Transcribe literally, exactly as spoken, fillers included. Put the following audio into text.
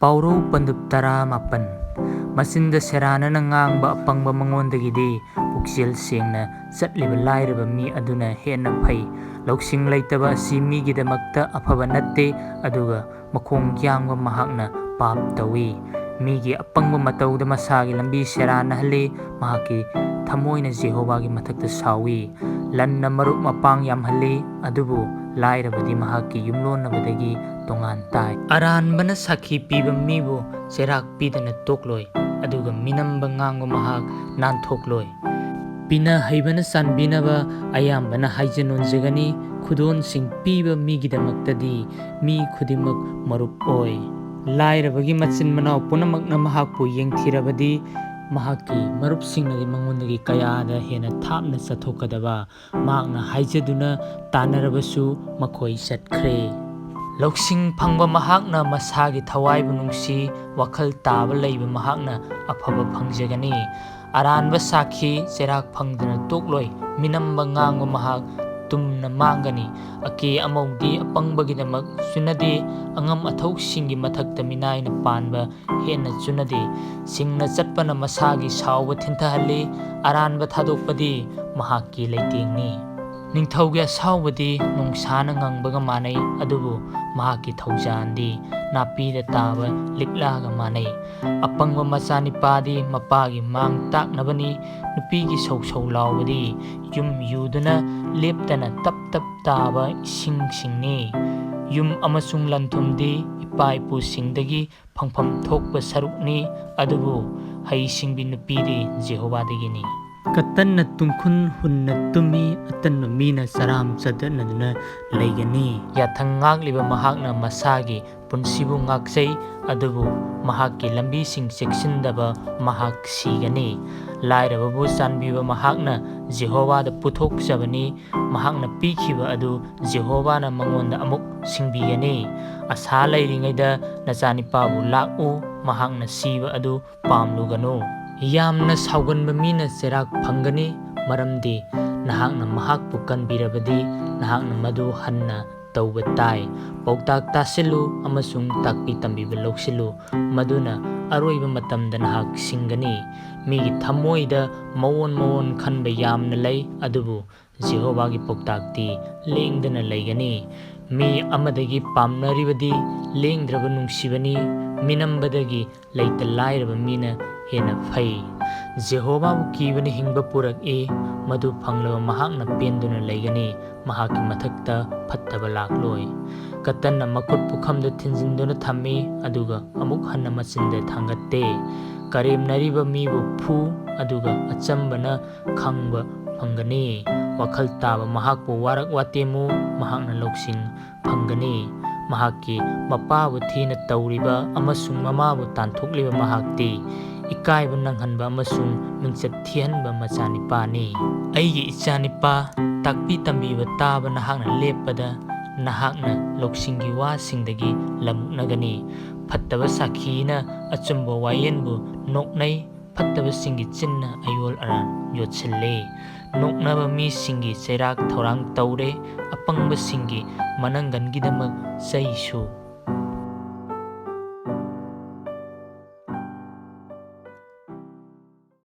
ꯄꯥꯎꯔꯧ ꯄꯟꯗꯨꯞ ꯇꯔꯥꯃꯥꯄꯟ꯫ ꯃꯆꯤꯟꯗ ꯁꯦꯔꯥꯟꯅꯅ ꯉꯥꯡꯕ ꯑꯄꯪꯕ ꯃꯉꯣꯟꯗꯒꯤꯗꯤ ꯄꯨꯛꯆꯦꯜ ꯁꯦꯡꯅ ꯆꯠꯂꯤꯕ ꯂꯥꯏꯔꯕ ꯃꯤ ꯑꯗꯨꯅ ꯍꯦꯟꯅ ꯐꯩ꯫ ꯂꯧꯁꯤꯡ ꯂꯩꯇꯕ ꯑꯁꯤ ꯃꯤꯒꯤꯗꯃꯛꯇ ꯑꯐꯕ ꯅꯠꯇꯦ, ꯑꯗꯨꯒ ꯃꯈꯣꯡ ꯌꯥꯡꯕ ꯃꯍꯥꯛꯅ ꯄꯥꯞ ꯇꯧꯏ꯫ ꯃꯤꯒꯤ ꯑꯄꯪꯕ ꯃꯇꯧꯗ ꯃꯁꯥꯒꯤ ꯂꯝꯕꯤ ꯁꯦꯔꯥꯟꯅꯍꯜꯂꯤ, ꯃꯍꯥꯛꯀꯤ ꯊꯃꯣꯏꯅ ꯖꯦꯍꯣꯋꯥꯒꯤ ꯃꯊꯛꯇ ꯁꯥꯎꯏ꯫ ꯂꯟꯅ ꯃꯔꯨꯞ ꯃꯄꯥꯡ ꯌꯥꯝꯍꯜꯂꯤ, ꯑꯗꯨꯕꯨ ꯂꯥꯏꯔꯕꯗꯤ ꯃꯍꯥꯛꯀꯤ ꯌꯨꯝꯂꯣꯟꯅꯕꯗꯒꯤ ꯇꯣꯉꯥꯟ ꯇꯥꯏ꯫ ꯑꯔꯥꯟꯕꯅ ꯁꯥꯈꯤ ꯄꯤꯕ ꯃꯤꯕꯨ ꯆꯩꯔꯥꯛ ꯄꯤꯗꯅ ꯇꯣꯛꯂꯣꯏ, ꯑꯗꯨꯒ ꯃꯤꯅꯝꯕ ꯉꯥꯡꯕ ꯃꯍꯥꯛ ꯅꯥꯟꯊꯣꯛꯂꯣꯏ꯫ ꯄꯤꯅ ꯍꯩꯕꯅ ꯆꯥꯟꯕꯤꯅꯕ ꯑꯌꯥꯝꯕꯅ ꯍꯥꯏꯖ ꯅꯣꯟꯖꯒꯅꯤ, ꯈꯨꯗꯣꯟꯁꯤꯡ ꯄꯤꯕ ꯃꯤꯒꯤꯗꯃꯛꯇꯗꯤ ꯃꯤ ꯈꯨꯗꯤꯡꯃꯛ ꯃꯔꯨꯞ ꯑꯣꯏ꯫ ꯂꯥꯏꯔꯕꯒꯤ ꯃꯆꯤꯟ ꯃꯅꯥꯎ ꯄꯨꯝꯅꯃꯛꯅ ꯃꯍꯥꯛꯄꯨ ꯌꯦꯡꯊꯤꯔꯕꯗꯤ, ꯃꯍꯥꯛꯀꯤ ꯃꯔꯨꯞꯁꯤꯡꯅꯗꯤ ꯃꯉꯣꯟꯗꯒꯤ ꯀꯌꯥꯗ ꯍꯦꯟꯅ ꯊꯥꯞꯅ ꯆꯠꯊꯣꯛꯀꯗꯕ꯫ ꯃꯍꯥꯛꯅ ꯍꯥꯏꯖꯗꯨꯅ ꯇꯥꯟꯅꯔꯕꯁꯨ ꯃꯈꯣꯏ ꯆꯠꯈ꯭ꯔꯦ꯫ ꯂꯧꯁꯤꯡ ꯐꯪꯕ ꯃꯍꯥꯛꯅ ꯃꯁꯥꯒꯤ ꯊꯋꯥꯏꯕꯨ ꯅꯨꯡꯁꯤ, ꯋꯥꯈꯜ ꯇꯥꯕ ꯂꯩꯕ ꯃꯍꯥꯛꯅ ꯑꯐꯕ ꯐꯪꯖꯒꯅꯤ꯫ ꯑꯔꯥꯟꯕ ꯁꯥꯈꯤ ꯆꯩꯔꯥꯛ ꯐꯪꯗꯅ ꯇꯣꯛꯂꯣꯏ, ꯃꯤꯅꯝꯕ ꯉꯥꯡꯕ ꯃꯍꯥꯛ ꯇꯨꯝꯅ ꯃꯥꯡꯒꯅꯤ꯫ ꯑꯀꯦ ꯑꯃꯧꯗꯤ ꯑꯄꯪꯕꯒꯤꯗꯃꯛ ꯆꯨꯅꯗꯦ, ꯑꯉꯝ ꯑꯊꯧꯁꯤꯡꯒꯤ ꯃꯊꯛꯇ ꯃꯤꯅꯥꯏꯅ ꯄꯥꯟꯕ ꯍꯦꯟꯅ ꯆꯨꯅꯗꯦ꯫ ꯁꯤꯡꯅ ꯆꯠꯄꯅ ꯃꯁꯥꯒꯤ ꯁꯥꯎꯕ ꯊꯤꯟꯊꯍꯜꯂꯤ, ꯑꯔꯥꯟꯕ ꯊꯥꯗꯣꯛꯄꯗꯤ ꯃꯍꯥꯛꯀꯤ ꯂꯩꯇꯦꯡꯅꯤ꯫ ꯅꯤꯡꯊꯧꯒꯤ ꯑꯁꯥꯎꯕꯗꯤ ꯅꯣꯡꯁꯥꯅ ꯉꯪꯕꯒ ꯃꯥꯟꯅꯩ, ꯑꯗꯨꯕꯨ ꯃꯍꯥꯛꯀꯤ ꯊꯧꯖꯥꯜꯗꯤ ꯅꯥꯄꯤꯗ ꯇꯥꯕ ꯂꯤꯛꯂꯥꯒ ꯃꯥꯟꯅꯩ꯫ ꯑꯄꯪꯕ ꯃꯆꯥꯅꯤꯄꯥꯗꯤ ꯃꯄꯥꯒꯤ ꯃꯥꯡ ꯇꯥꯛꯅꯕꯅꯤ, ꯅꯨꯄꯤꯒꯤ ꯁꯧ ꯁꯧ ꯂꯥꯎꯕꯗꯤ ꯌꯨꯝ ꯌꯨꯗꯨꯅ ꯂꯦꯞꯇꯅ ꯇꯞ ꯇꯞ ꯇꯥꯕ ꯏꯁꯤꯡꯁꯤꯡꯅꯤ꯫ ꯌꯨꯝ ꯑꯃꯁꯨꯡ ꯂꯟꯊꯨꯝꯗꯤ ꯏꯄꯥ ꯏꯄꯨꯁꯤꯡꯗꯒꯤ ꯐꯪꯐꯝ ꯊꯣꯛꯄ ꯁꯔꯨꯛꯅꯤ, ꯑꯗꯨꯕꯨ ꯍꯩꯁꯤꯡꯕꯤ ꯅꯨꯄꯤꯗꯤ ꯖꯦꯍꯣꯋꯥꯗꯒꯤꯅꯤ꯫ ꯀꯇꯟꯅ ꯇꯨꯡꯈꯨꯟ ꯍꯨꯟꯅ ꯇꯨꯝꯃꯤ, ꯑꯇꯟꯕ ꯃꯤꯅ ꯆꯔꯥꯝ ꯆꯗꯠꯅꯗꯨꯅ ꯂꯩꯒꯅꯤ꯫ ꯌꯥꯊꯪ ꯉꯥꯛꯂꯤꯕ ꯃꯍꯥꯛꯅ ꯃꯁꯥꯒꯤ ꯄꯨꯟꯁꯤꯕꯨ ꯉꯥꯛꯆꯩ, ꯑꯗꯨꯕꯨ ꯃꯍꯥꯛꯀꯤ ꯂꯝꯕꯤꯁꯤꯡ ꯆꯦꯛꯁꯤꯟꯗꯕ ꯃꯍꯥꯛ ꯁꯤꯒꯅꯤ꯫ ꯂꯥꯏꯔꯕꯕꯨ ꯆꯥꯟꯕꯤꯕ ꯃꯍꯥꯛꯅ ꯖꯦꯍꯣꯋꯥꯗ ꯄꯨꯊꯣꯛꯆꯕꯅꯤ, ꯃꯍꯥꯛꯅ ꯄꯤꯈꯤꯕ ꯑꯗꯨ ꯖꯦꯍꯣꯋꯥꯅ ꯃꯉꯣꯟꯗ ꯑꯃꯨꯛ ꯁꯤꯡꯕꯤꯒꯅꯤ꯫ ꯑꯁꯥ ꯂꯩꯔꯤꯉꯩꯗ ꯅꯆꯥꯅꯤꯄꯥꯕꯨ ꯂꯥꯛꯎ, ꯃꯍꯥꯛꯅ ꯁꯤꯕ ꯑꯗꯨ ꯄꯥꯝꯂꯨꯒꯅꯨ꯫ ꯌꯥꯝꯅ ꯁꯥꯎꯒꯟꯕ ꯃꯤꯅ ꯆꯩꯔꯥꯛ ꯐꯪꯒꯅꯤ, ꯃꯔꯝꯗꯤ ꯅꯍꯥꯛꯅ ꯃꯍꯥꯛꯄꯨ ꯀꯟꯕꯤꯔꯕꯗꯤ ꯅꯍꯥꯛꯅ ꯃꯗꯨ ꯍꯟꯅ ꯇꯧꯕ ꯇꯥꯏ꯫ ꯄꯥꯎꯇꯥꯛ ꯇꯥꯁꯤꯜꯂꯨ ꯑꯃꯁꯨꯡ ꯇꯥꯛꯄꯤ ꯇꯝꯕꯤꯕ ꯂꯧꯁꯤꯜꯂꯨ, ꯃꯗꯨꯅ ꯑꯔꯣꯏꯕ ꯃꯇꯝꯗ ꯅꯍꯥꯛ ꯁꯤꯡꯒꯅꯤ꯫ ꯃꯤꯒꯤ ꯊꯃꯣꯏꯗ ꯃꯑꯣꯟ ꯃꯑꯣꯟ ꯈꯟꯕ ꯌꯥꯝꯅ ꯂꯩ, ꯑꯗꯨꯕꯨ ꯖꯦꯍꯣꯚꯥꯒꯤ ꯄꯥꯎꯇꯥꯛꯇꯤ ꯂꯦꯡꯗꯅ ꯂꯩꯒꯅꯤ꯫ ꯃꯤ ꯑꯃꯗꯒꯤ ꯄꯥꯝꯅꯔꯤꯕꯗꯤ ꯂꯦꯡꯗ꯭ꯔꯕ ꯅꯨꯡꯁꯤꯕꯅꯤ, ꯃꯤꯅꯝꯕꯗꯒꯤ ꯂꯩꯇ ꯂꯥꯏꯔꯕ ꯃꯤꯅ ꯍꯦꯟꯅ ꯐꯩ꯫ ꯖꯦꯍꯣꯚꯥꯕꯨ ꯀꯤꯕꯅ ꯍꯤꯡꯕ ꯄꯨꯔꯛꯏ, ꯃꯗꯨ ꯐꯪꯂꯕ ꯃꯍꯥꯛꯅ ꯄꯦꯟꯗꯨꯅ ꯂꯩꯒꯅꯤ, ꯃꯍꯥꯛꯀꯤ ꯃꯊꯛꯇ ꯐꯠꯇꯕ ꯂꯥꯛꯂꯣꯏ꯫ ꯀꯇꯟꯅ ꯃꯈꯨꯠ ꯄꯨꯈꯝꯗ ꯊꯤꯟꯖꯤꯟꯗꯨꯅ ꯊꯝꯃꯤ, ꯑꯗꯨꯒ ꯑꯃꯨꯛ ꯍꯟꯅ ꯃꯆꯤꯟꯗ ꯊꯥꯡꯒꯠꯇꯦ꯫ ꯀꯔꯦꯝꯅꯔꯤꯕ ꯃꯤꯕꯨ ꯐꯨ, ꯑꯗꯨꯒ ꯑꯆꯝꯕꯅ ꯈꯪꯕ ꯐꯪꯒꯅꯤ꯫ ꯋꯥꯈꯜ ꯇꯥꯕ ꯃꯍꯥꯛꯄꯨ ꯋꯥꯔꯛ ꯋꯥꯇꯦꯝꯃꯨ, ꯃꯍꯥꯛꯅ ꯂꯧꯁꯤꯡ ꯐꯪꯒꯅꯤ꯫ ꯃꯍꯥꯛꯀꯤ ꯃꯄꯥꯕꯨ ꯊꯤꯅ ꯇꯧꯔꯤꯕ ꯑꯃꯁꯨꯡ ꯃꯃꯥꯕꯨ ꯇꯥꯟꯊꯣꯛꯂꯤꯕ ꯃꯍꯥꯛꯇꯤ ꯏꯀꯥꯏꯕ ꯅꯪꯍꯟꯕ ꯑꯃꯁꯨꯡ ꯃꯤꯡꯆꯠ ꯊꯤꯍꯟꯕ ꯃꯆꯥꯅꯤꯄꯥꯅꯤ꯫ ꯑꯩꯒꯤ ꯏꯆꯥꯅꯤꯄꯥ, ꯇꯥꯛꯄꯤ ꯇꯝꯕꯤꯕ ꯇꯥꯕ ꯅꯍꯥꯛꯅ ꯂꯦꯞꯄꯗ ꯅꯍꯥꯛꯅ ꯂꯧꯁꯤꯡꯒꯤ ꯋꯥꯁꯤꯡꯗꯒꯤ ꯂꯝꯃꯨꯛꯅꯒꯅꯤ꯫ ꯐꯠꯇꯕ ꯁꯥꯈꯤꯅ ꯑꯆꯨꯝꯕ ꯋꯥꯌꯦꯟꯕꯨ ꯅꯣꯛꯅꯩ, ꯐꯠꯇꯕꯁꯤꯡꯒꯤ ꯆꯤꯟꯅ ꯑꯌꯣꯜ ꯑꯔꯥꯟ ꯌꯣꯠꯁꯤꯜꯂꯤ꯫ ꯅꯣꯛꯅꯕ ꯃꯤꯁꯤꯡꯒꯤ ꯆꯩꯔꯥꯛ ꯊꯧꯔꯥꯡ ꯇꯧꯔꯦ, ꯑꯄꯪꯕꯁꯤꯡꯒꯤ ꯃꯅꯪꯒꯟꯒꯤꯗꯃꯛ ꯆꯩꯁꯨ